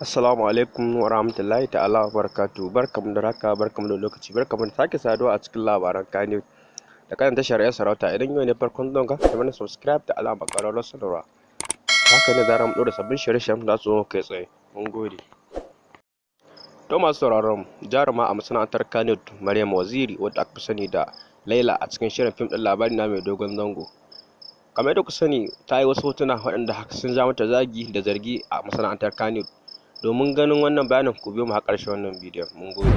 Assalamu alaikum wa rahmatullahi ta'ala wa barakatuhu. Barkamu da raka, barkamu da lokaci, barkamu da sake saduwa a cikin labaran Kannywood da kan tashar 'yan sarauta. Idan yau ne farkon zuwan ka, ka mana subscribe da alamar ƙararrawar sanarwa. Haka ne zarar mu ɗora sabbin shirye-shiryen za su zo kai tsaye. Mun gode. To masu sauraron mu, jaruma a masana'antar Kannywood Maryam Waziri, wadda aka fi sani da Laila a cikin shirin fim ɗin labari na mai dogon zango. Kamar yadda ku sani, ta yi wasu hotuna waɗanda sun ja mata zagi da zargi a masana'antar Kannywood. Domin ganin wannan bayanin, ku biyo mu har ƙarshen wannan bidiyon. Mun gode.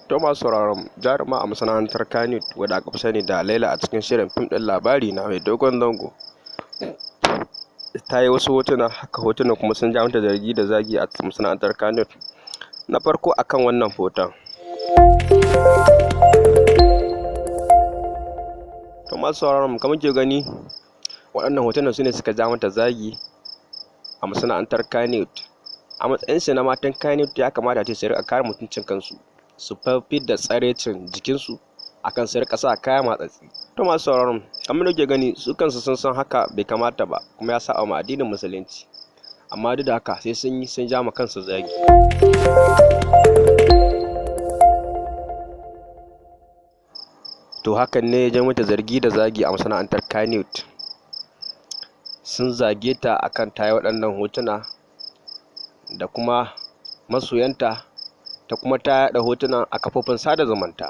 To masu sauraron, jaruma a masana'antar Kannywood wadda aka fi sani da Laila a cikin shirin fim ɗin labari na mai dogon zango, ta yi wasu hotuna, haka hotunan kuma sun ja mata zargi da zagi a masana'antar Kannywood. Na farko akan wannan hoton. To masu sauraron, kamar ke gani, waɗannan hotunan su ne suka ja mata zagi a masana'antar Kannywood. A matsayinsu na matan Kannywood, ya kamata a ce su riƙa kare mutuncin kansu, su da tsarecin jikinsu akan su rika sa kaya matsatsi. To masu sauraron, kamar da gani, su kansu sun san haka bai kamata ba, kuma ya saba ma addinin musulunci. Amma duk da haka sai sun yi, sun ja ma kansu zagi. To hakan ne ya ja mata zargi da zagi a masana'antar Kannywood. Sun zage ta akan ta yi waɗannan hotuna da kuma masoyanta ta kuma ta yaɗa hotunan a kafofin sada zumunta.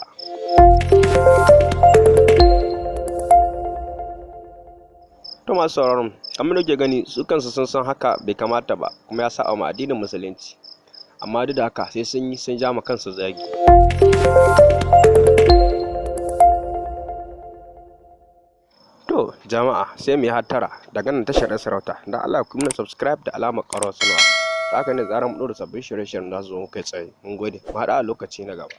To masu sauraron, kamar da ke gani, su kansu sun san haka bai kamata ba, kuma ya saba ma addinin musulunci. Amma duk da haka sai sun yi, sun ja ma kansu zagi. To jama'a, sai mu yi hattara daga nan tashar sarauta. Dan Allah ku mana subscribe da alamar ƙararrawar sanarwa. Haka ne zarar mu ɗora sabbin shirye-shiryen za su zo kai tsaye. Mun gode. Mu haɗu a lokaci na gaba.